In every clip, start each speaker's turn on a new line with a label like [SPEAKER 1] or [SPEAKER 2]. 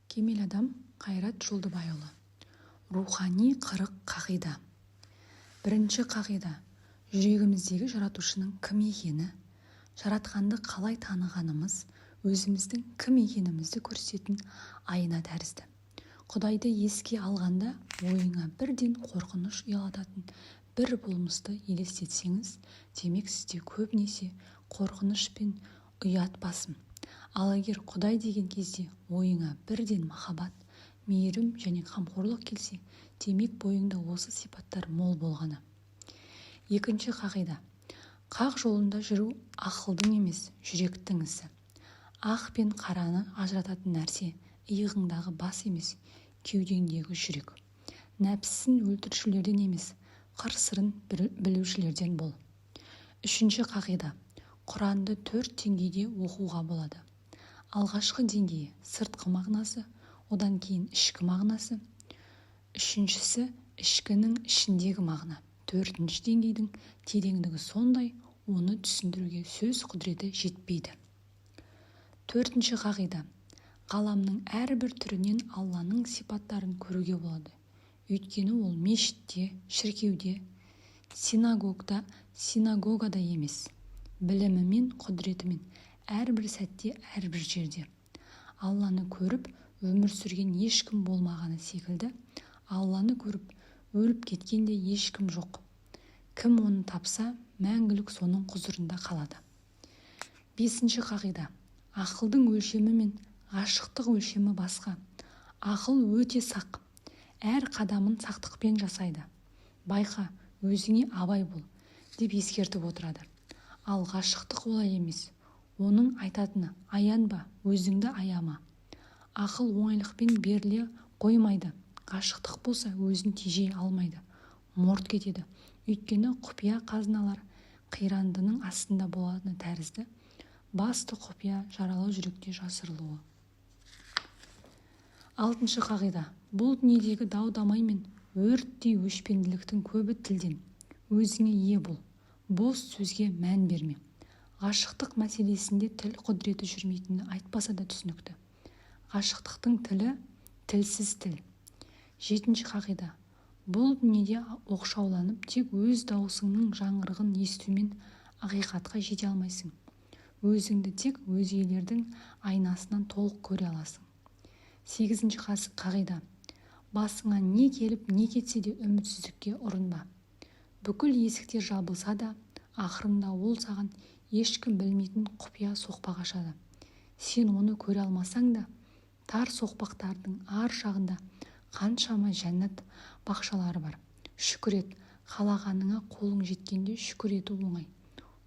[SPEAKER 1] Кемел адам Қайрат Жолдыбайұлы. Рухани 40 қағида. Бірінші қағида: жүрегіміздегі жаратушының кім екені, жаратқанды қалай танығанымыз өзіміздің кім екенімізді көрсететін айна тәрізді. Құдайды еске алғанда ойыңа бірден қорқыныш ұялататын бір болмысты елестетсеңіз, демек сізде көбінесе қорқыныш пен ұят басым. Ал егер Құдай деген кезде ойыңа бірден махаббат, мейірім және қамқорлық келсе, демек бойыңда осы сипаттар мол болғаны. Екінші қағида: хақ жолында жүру ақылдың емес, жүректің ісі. Ақ пен қараны ажырататын нәрсе иығыңдағы бас емес, кеудеңдегі жүрек. Нәпсісін өлтірушілерден емес, қыр-сырын білушілерден бол. Үшінші қағида: Құранды 4 деңгейде оқуға болады. Алғашқы деңгейі сыртқы мағынасы, одан кейін ішкі мағынасы, үшіншісі ішкінің ішіндегі мағына. Төртінші деңгейдің тереңдігі сондай, оны түсіндіруге сөз құдіреті жетпейді. Төртінші қағида: ғаламның әрбір түрінен Алланың сипаттарын көруге болады. Өйткені ол мешітте, шіркеуде, синагогада емес, білімімен, құдіретімен әрбір сәтте, әрбір жерде. Алланы көріп өмір сүрген ешкім болмағаны секілді, Алланы көріп өліп кеткен де ешкім жоқ. Кім оны тапса, мәңгілік соның құзырында қалады. Бесінші қағида: ақылдың өлшемі мен ғашықтық өлшемі басқа. Ақыл өте сақ, әр қадамын сақтықпен жасайды. Байқа, өзіңе абай бол деп ескертіп отырады. Ал ғашықтық олай емес. Оның айтатыны: аянба, өзіңді аяма. Ақыл оңайлықпен беріле қоймайды. Ғашықтық болса өзін тежей алмайды, морт кетеді. Өйткені құпия қазыналар қирандының астында болатыны тәрізді, басты құпия жаралы жүректе жасырылуы. Алтыншы қағида: бұл дүниедегі дау-дамай мен өрттей өшпенділіктің көбі тілден. Өзіңе ие бол, бос сөзге мән берме. Ғашықтық мәселесінде тіл құдіреті жүрмейтіні айтпаса да түсінікті. Ғашықтықтың тілі тілсіз тіл. Жетінші қағида: бұл дүниеде оқшауланып, тек өз даусыңның жаңғырығын естумен ақиқатқа жете алмайсың. Өзіңді тек өзгелердің айнасынан толық көре аласың. Сегізінші қағида: басыңа не келіп, не кетсе де үмітсіздікке ұрынба. Бүкіл есіктер жабылса да, ақырында ол саған ешкім білмейтін құпия соқпақ ашады. Сен оны көре алмасаң да, тар соқпақтардың ар жағында қаншама жәннат бақшалары бар. Шүкір ет. Қалағаныңа қолың жеткенде шүкір ету оңай.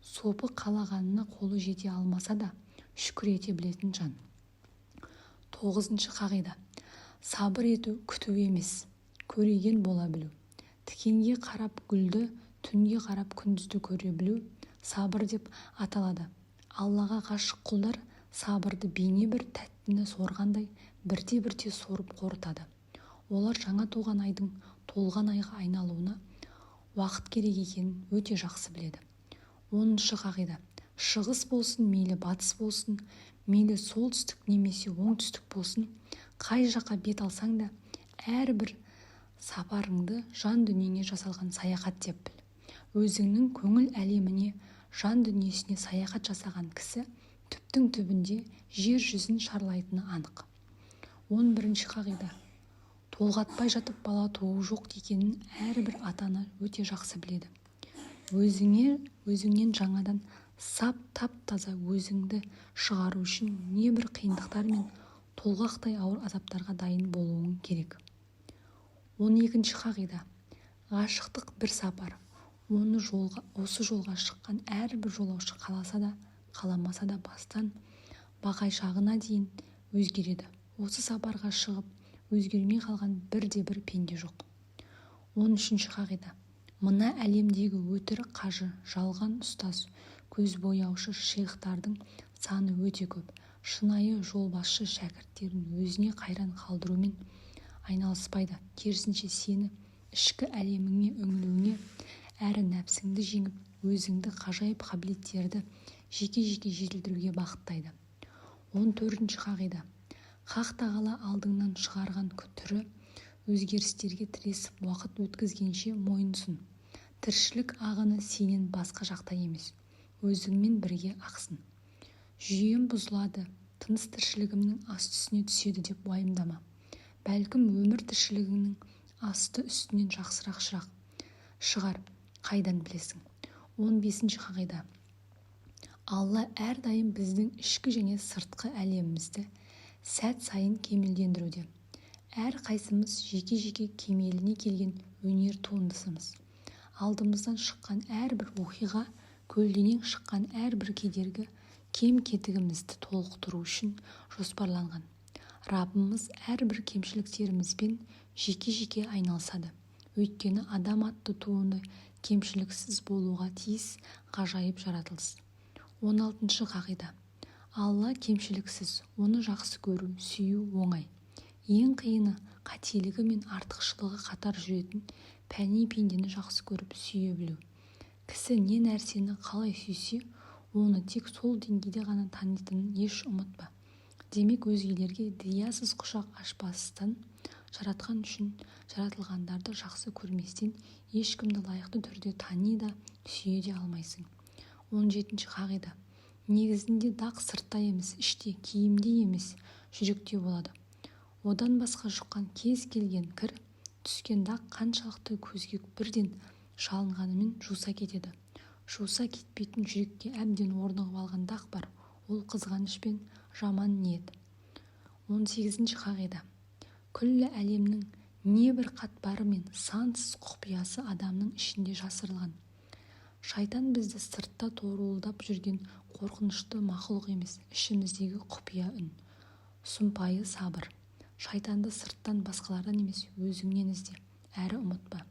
[SPEAKER 1] Сопы қалағанына қолы жете алмаса да, шүкір ете білетін жан. Тоғызыншы қағида: сабыр ету күту емес, көреген бола білу. Тікенге қарап гүлді, түнге қарап күндізді көре білу сабыр деп аталады. Аллаға ғашық құлдар сабырды бейне бір тәттіні сорғандай бірте-бірте сорып қорытады. Олар жаңа туған айдың толған айға айналуына уақыт керек екенін өте жақсы біледі. Оныншы қағида: шығыс болсын, мейлі батыс болсын, мейлі солтүстік немесе оңтүстік болсын, қай жаққа бет алсаң да, әрбір сапарыңды жан дүниеңе жасалған саяхат деп біл. Өзіңнің көңіл әлеміне, жан дүниесіне саяхат жасаған кісі түптің түбінде жер жүзін шарлайтыны анық. 11-ші қағида: толғатпай жатып бала туу жоқ екенін әрбір ата-ана өте жақсы біледі. Өзіңнен жаңадан сап тап-таза өзіңді шығару үшін небір қиындықтар мен толғақтай ауыр азаптарға дайын болуың керек. 12-ші қағида: ғашықтық бір сапар. Оны осы жолға шыққан әрбір жолаушы қаласа да, қаламаса да бастан бақайшағына дейін өзгереді. Осы сапарға шығып, өзгермей қалған бірде-бір пенде жоқ. 13-ші қағида: мына әлемдегі өтірік қажы, жалған ұстаз, көзбояушы шейхтардың саны өте көп. Шынайы жолбасшы шәкірттерін өзіне қайран қалдырумен айналыспайды. Керісінше, сені ішкі әлеміңе үңілуіңе, әрі нәпсіңді жеңіп, өзіңді ғажайып қабілеттерді жеке-жеке жетілдіруге бағыттайды. 14-ші қағида: Хақ тағала алдыңнан шығарған түрі өзгерістерге тіресіп уақыт өткізгенше мойынсұн. Тіршілік ағыны сенен басқа жақта емес, өзіңмен бірге ақсын. Жүйем бұзылады, тыныс-тіршілігімнің асты-үстіне түседі деп уайымдама. Бәлкім, өмір тіршілігіңнің асты-үстінен жақсырақ шығар, қайдан білесің? 15-ші қағида. Алла әрдайым біздің ішкі және сыртқы әлемімізді сәт сайын кемелдендіруде. Әрқайсымыз жеке-жеке кемеліне келген өнер туындысымыз. Алдымыздан шыққан әрбір оқиға, көлденең шыққан әрбір кедергі кем-кетігімізді толықтыру үшін жоспарланған. Раббымыз әрбір кемшіліктерімізбен жеке-жеке айналысады. Өйткені адам атты туынды кемшіліксіз болуға тиіс ғажайып жаратылыс. 16-шы қағида. Алла кемшіліксіз, оны жақсы көру, сүю оңай. Ең қиыны қателігі мен артықшылығы қатар жүретін пәни пендені жақсы көріп сүйе білу. Кісі не нәрсені қалай сүйсе, оны тек сол деңгейде ғана танитынын еш ұмытпа. Демек, өзгелерге риясыз құшақ ашпастан, жаратқан үшін жаратылғандарды жақсы көрместен ешкімді лайықты түрде тани да, сүйе де алмайсың. 17-ші қағида. Негізінде дақ сыртта емес, іште, киімде емес, жүректе болады. Одан басқа жұққан кез келген кір, түскен дақ қаншалықты көзге бірден шалынғанымен жуса кетеді. Жуса кетпейтін жүрекке әбден орнығып алған дақ бар, ол қызғаныш пен жаман ниет. 18-ші қағида. Күллі әлемнің небір қатпары мен сансыз құпиясы адамның ішінде жасырылған. Шайтан бізді сыртта торуылдап жүрген қорқынышты мақұлық емес, ішіміздегі құпия үн. Сұмпайы сабыр. Шайтанды сырттан басқалардан емес, өзіңнен ізде, әрі ұмытпа.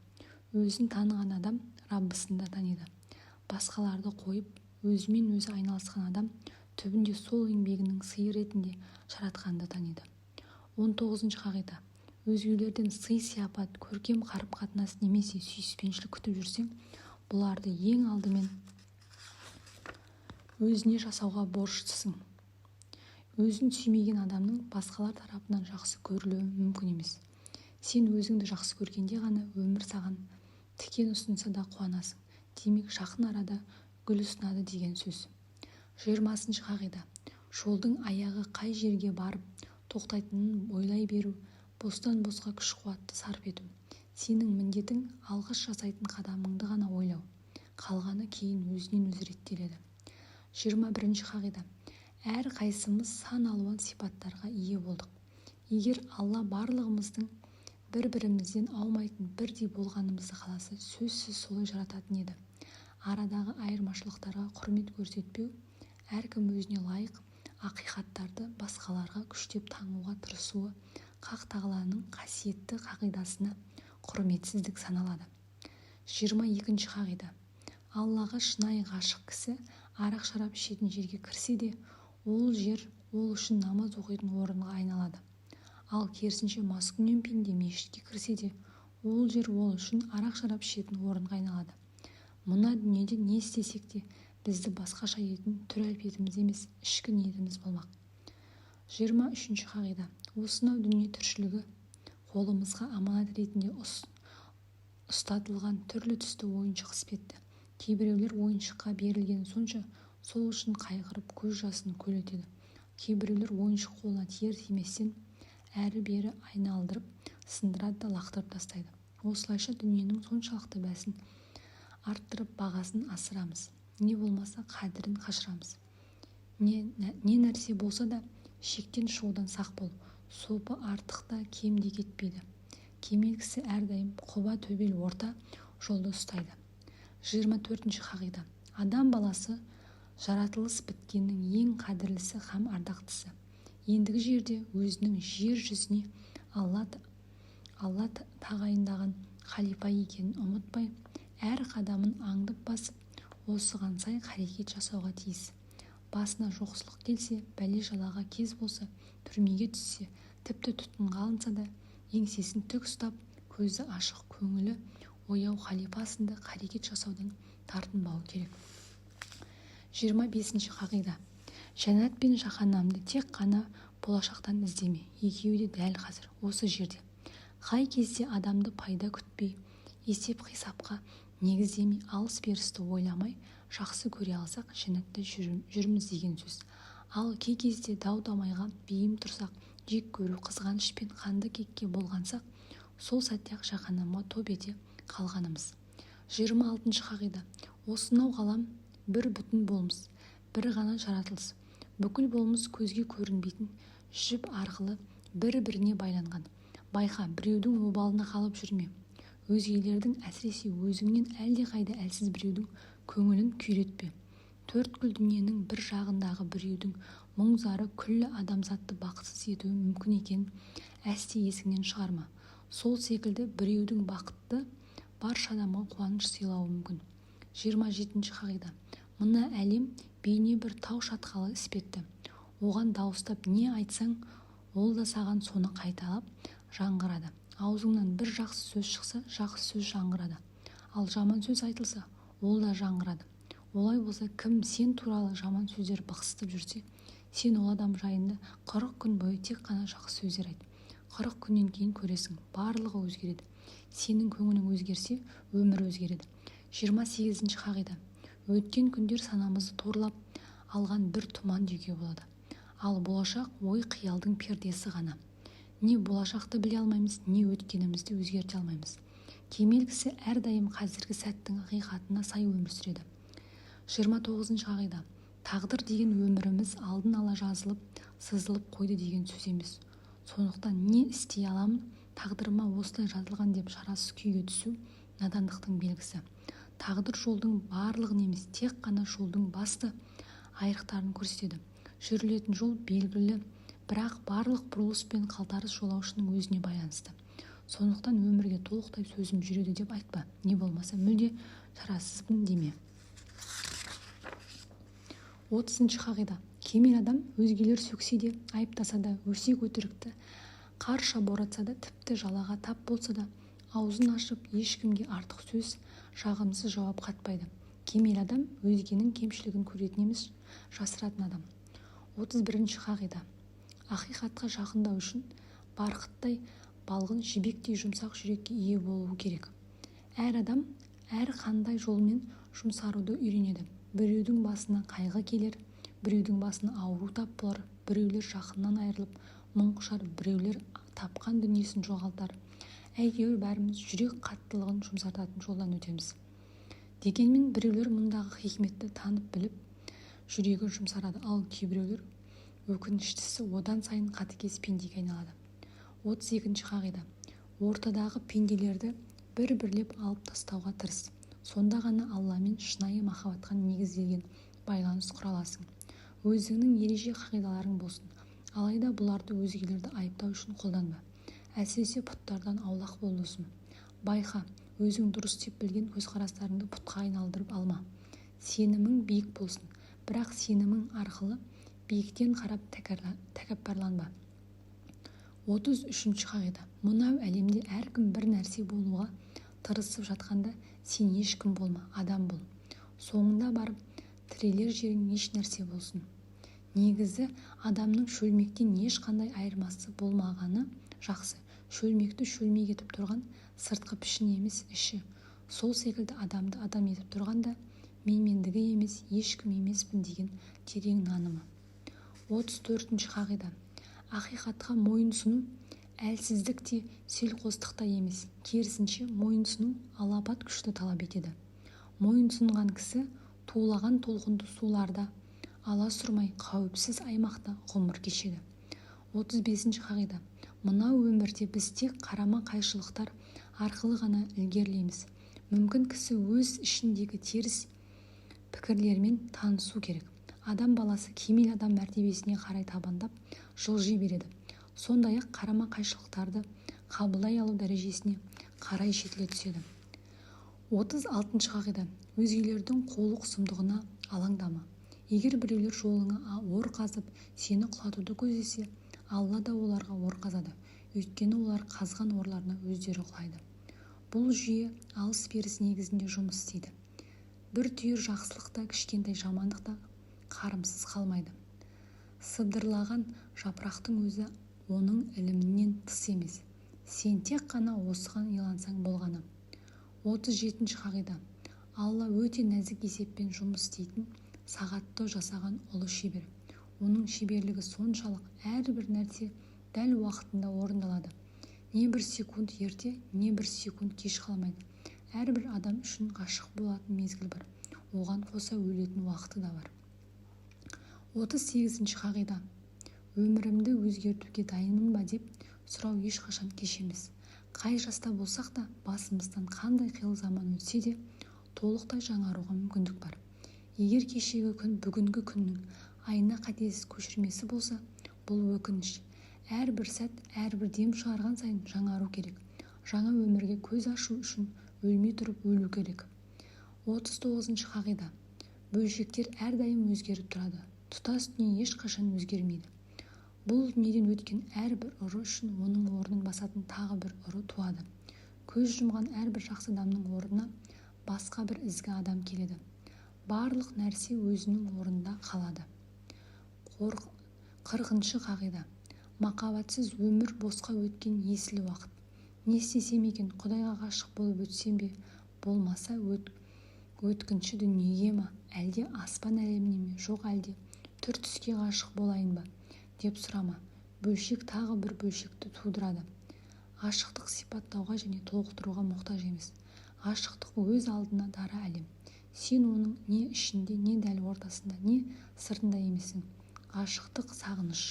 [SPEAKER 1] Өзін таныған адам Раббысын да таниды. Басқаларды қойып, өзімен өзі айналысқан адам түбінде сол еңбегінің сыйы ретінде жаратқанды таниды. 19-шы қағида. Өзгелерден сый-сияпат, көркем қарым-қатынас немесе сүйіспеншілік күтіп жүрсең, бұларды ең алдымен өзіне жасауға борыштысың. Өзін сүймеген адамның басқалар тарапынан жақсы көрілуі мүмкін емес. Сен өзіңді жақсы көргенде ғана өмір саған тікен ұсынса да қуанасың. Демек, жақын арада гүл ұсынады деген сөз. 20-шы қағида. Жолдың аяғы қай жерге барып тоқтайтынын ойлай беру, бостан-босқа күш-қуатты сарп ету. Сенің міндетің алғаш жасайтын қадамыңды ғана ойлау. Қалғаны кейін өзінен өзі реттеледі. 21-ші қағида. Әр қайсымыз сан алуан сипаттарға ие болдық. Егер Алла барлығымыздың бір-бірімізден аумайтын бірдей болғанымызды қаласа, сөзсіз солай жарататын еді. Арадағы айырмашылықтарға құрмет көрсетпеу, әркім өзіне лайық ақиқаттарды басқаларға күштеп таңуға тырысуы Хақ тағаланың қасиетті қағидасына құрметсіздік саналады. 22-ші қағида. Аллаға шынайы ғашық кісі арақ-шарап ішетін жерге кірсе де, ол жер ол үшін намаз оқитын орынға айналады. Ал керісінше маскүнем пенде мешітке кірсе де, ол жер ол үшін арақ-шарап ішетін орынға айналады. Мына дүниеде не істесек те, бізді басқаша ететін түр-әлпетіміз емес, ішкі ниетіміз болмақ. 23-ші қағида. Осынау дүние тіршілігі қолымызға аманат ретінде ұстатылған түрлі-түсті ойыншық іспетті. Кейбіреулер ойыншыққа берілгені сонша, сол үшін қайғырып көз жасын көл етеді. Кейбіреулер ойыншық қолына тиер-тиместен әрі-бері айналдырып, сындырады да лақтырып тастайды. Осылайша дүниенің соншалықты бәсін арттырып, бағасын асырамыз. Не болмаса қадірін қашырамыз. Не нәрсе болса да шектен шығудан сақ бол. Сопы артық та кем де кетпейді. Кемел кісі әрдайым құба төбел орта жолды ұстайды. 24-ші қағида. Адам баласы жаратылыс біткеннің ең қадірлісі һәм ардақтысы. Ендігі жерде өзінің жер жүзіне Алла тағайындаған халифа екенін ұмытпай, әр қадамын аңдып басып, осыған сай қарекет жасауға тиіс. Басына жоқсылық келсе, бәле-жалаға кез болса, түрмеге түссе, тіпті тұтқынға алынса да, еңсесін тік ұстап, көзі ашық, көңілі ояу халифа сынды қарекет жасаудан тартынбауы керек. 25-ші қағида. Жәннат пен жаһаннамды тек қана болашақтан іздеме. Екеуі де дәл қазір, осы жерде. Қай кезде адамды пайда күтпей, есеп-қисапқа негіздемей, алыс-берісті ойламай жақсы көре алсақ, жәннатта жүрміз деген сөз. Ал кей кезде дау-дамайға бейім тұрсақ, жек көру, қызғаныш пен қанды кекке болғансақ, сол сәтте-ақ жаһаннамға топ ете қалғанымыз. 26 қағида. Осынау ғалам бір бүтін болмыс, бір ғана жаратылыс. Бүкіл болмыс көзге көрінбейтін жіп арқылы бір-біріне байланған. Байқа, біреудің обалына қалып жүрме. Өзгелердің, әсіресе өзіңнен әлдеқайда әлсіз біреудің көңілін күйретпе. Төрткүл дүниенің бір жағындағы біреудің мұң-зары күллі адамзатты бақытсыз етуі мүмкін екенін әсте есіңнен шығарма. Сол секілді біреудің бақыты барша адамға қуаныш сыйлауы мүмкін. 27 қағида. Мына әлем бейне бір тау шатқалы іспетті. Оған дауыстап не айтсаң, ол да саған соны қайталап жаңғырады. Аузыңнан бір жақсы сөз шықса, жақсы сөз жаңғырады. Ал жаман сөз айтылса, ол да жаңғырады. Олай болса, кім сен туралы жаман сөздер бықсытып жүрсе, сен ол адам жайында 40 күн бойы тек қана жақсы сөздер айт. 40 күннен кейін көресің, барлығы өзгереді. Сенің көңілің өзгерсе, өмір өзгереді. 28 қағида. Өткен күндер санамызды торлап алған бір тұман деуге болады. Ал болашақ ой қиялдың пердесі ғана. Не болашақты біле алмаймыз, не өткенімізді өзгерте алмаймыз. Кемел кісі әрдайым қазіргі сәттің ақиқатына сай өмір сүреді. 29 қағида. Тағдыр деген өміріміз алдын ала жазылып, сызылып қойды деген сөз емес. Сондықтан не істей аламын, тағдырыма осылай жазылған деп шарасыз күйге түсу надандықтың белгісі. Тағдыр жолдың барлығын емес, тек қана жолдың басты айрықтарын көрсетеді. Жүрілетін жол белгілі, бірақ барлық бұрылыс пен қалтарыс жолаушының өзіне байланысты. Сондықтан өмірге толықтай сөзім жүреді деп айтпа, не болмаса мүлде шарасызбын деме. 30 қағида. Кемел адам өзгелер сөксе де, айыптаса да, өсек өтірікті қарша боратса да, тіпті жалаға тап болса да, аузын ашып ешкімге артық сөз, жағымсыз жауап қатпайды. Кемел адам өзгенің кемшілігін көретін емес, жасыратын адам. 31 қағида. Ақиқатқа жақындау үшін барқыттай балғын, жібектей жұмсақ жүрекке ие болу керек. Әр адам әр қандай жолмен жұмсаруды үйренеді. Біреудің басына қайғы келер, біреудің басына ауру тап болар, біреулер жақыннан айырылып мұң құшар, біреулер тапқан дүниесін жоғалтар. Әйтеуір бәріміз жүрек қаттылығын жұмсартатын жолдан өтеміз. Дегенмен біреулер мұндағы хикметті танып біліп, жүрегі жұмсарады, ал кейбіреулер өкініштісі одан сайын қатыгез пендеге айналады. 32 қағида. Ортадағы пенделерді бір-бірлеп алып тастауға тырыс. Сонда ғана Алламен шынайы махаббатқа негізделген байланыс құра аласың. Өзіңнің ереже қағидаларың болсын. Алайда бұларды өзгелерді айыптау үшін қолданба. Әсіресе бұттардан аулақ бол досым. Байқа, өзің дұрыс деп білген көзқарастарыңды бұтқа айналдырып алма. Сенімің биік болсын, бірақ сенімің арқылы биіктен қарап тәкаппарланба. 33 қағида. Мынау әлемде әркім бір нәрсе болуға тырысып жатқанда, сен ешкім болма, адам бол. Соңында барып тірелер жерің еш нәрсе болсын. Негізі адамның шөлмектен ешқандай айырмасы болмағаны жақсы. Шөлмекті шөлмек етіп тұрған сыртқы пішін емес, іші. Сол секілді адамды адам етіп тұрған да менмендігі емес, ешкім емеспін деген терең нанымы. 34 қағида. Ақиқатқа мойынсұну әлсіздік те, селқостық та емес. Керісінше, мойынсұну алапат күшті талап етеді. Мойынсұнған кісі тулаған толқынды суларда аласұрмай қауіпсіз аймақта ғұмыр кешеді. 35 қағида. Мынау өмірде біз тек қарама-қайшылықтар арқылы ғана ілгерілейміз. Мүмкін кісі өз ішіндегі теріс пікірлермен танысу керек. Адам баласы кемел адам мәртебесіне қарай табандап жылжи береді. Сондай-ақ қарама-қайшылықтарды қабылдай алу дәрежесіне қарай жетіле түседі. 36 қағида. Өзгелердің қулық сұмдығына алаңдама. Егер біреулер жолыңа ор қазып, сені құлатуды көздесе, Алла да оларға ор қазады. Өйткені олар қазған орларына өздері құлайды. Бұл жүйе алыс-беріс негізінде жұмыс істейді. Бір түйір жақсылық та, кішкентай жамандық та қарымсыз қалмайды. Сыбдырлаған жапырақтың өзі оның ілімінен тыс емес. Сен тек қана осыған илансаң болғаны. 37-қағида. Алла өте нәзік есеппен жұмыс істейтін сағатты жасаған ұлы шебер. Оның шеберлігі соншалық, әрбір нәрсе дәл уақытында орындалады. Не бір секунд ерте, не бір секунд кеш қалмайды. Әрбір адам үшін ғашық болатын мезгіл бар. Оған қоса өлетін уақыты да бар. 38-қағида. Өмірімді өзгертуге дайынмын ба деп сұрау ешқашан кеш емес. Қай жаста болсақ та, басымыздан қандай қилы заман өтсе де, толықтай жаңаруға мүмкіндік бар. Егер кешегі күн бүгінгі күннің айна қатесіз көшірмесі болса, бұл өкініш. Әрбір сәт, әрбір дем шығарған сайын жаңару керек. Жаңа өмірге көз ашу үшін өлмей тұрып өлу керек. 39-қағида. Бөлшектер әрдайым өзгеріп тұрады. Тұтас дүние ешқашан өзгермейді. Бұл дүниеден өткен әрбір ұры үшін оның орнын басатын тағы бір ұры туады. Көз жұмған әрбір жақсы адамның орнына басқа бір ізгі адам келеді. Барлық нәрсе өзінің орнында қалады. 40-қағида. Махаббатсыз өмір босқа өткен есіл уақыт. Не істесем екен, Құдайға ғашық болып өтсем бе, болмаса өткінші дүниеге ма, әлде аспан әлеміне ме, жоқ әлде түр-түске ғашық болайын ба деп сұрама. Бөлшек тағы бір бөлшекті тудырады. Ғашықтық сипаттауға және толықтыруға мұқтаж емес. Ғашықтық өз алдына дара әлем. Сен оның не ішінде, не дәл ортасында, не сыртында емессің. Ғашықтық сағыныш.